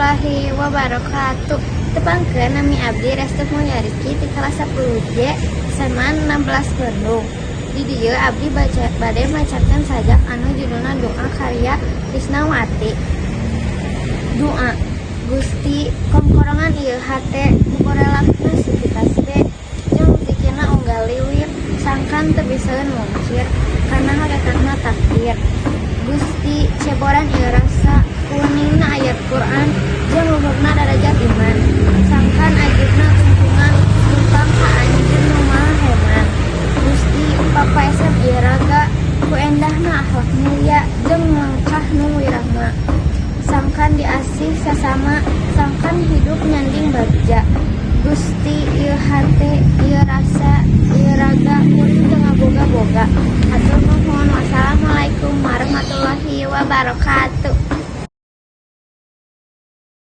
Warahmatullahi wabarakatuh. Tepangkeun, nami abdi Restu Mulya Rizky ti kelas 10 J SMA 16 Bandung. Di dieu abdi baca bade macakeun sajak anu judulna Doa karya Risnawati. Doa. Gusti, kongkorongan ieu hate mukorelakna siti tasbeh jeung zikirna unggal liwir, sangkan teu bisaeun mungkir kana hakikatna takdir. Gusti, ceboran ieu rasa kuningna ayat Quran jeung luhurna darajat iman, sangkan ajibna tungtungan tumpang ka Anjeun nu Maha Heman. Gusti, papaesep ieu raga ku endahna akhlak mulia jeung lengkah nu wirahma, sangkan diasih sasama, sangkan hidup nyanding bagja. Gusti, ieu hate, ieu rasa, ieu raga, kuring teu ngaboga-boga. Hatur nuhun. Wassalamualaikum warahmatullahi wabarakatuh.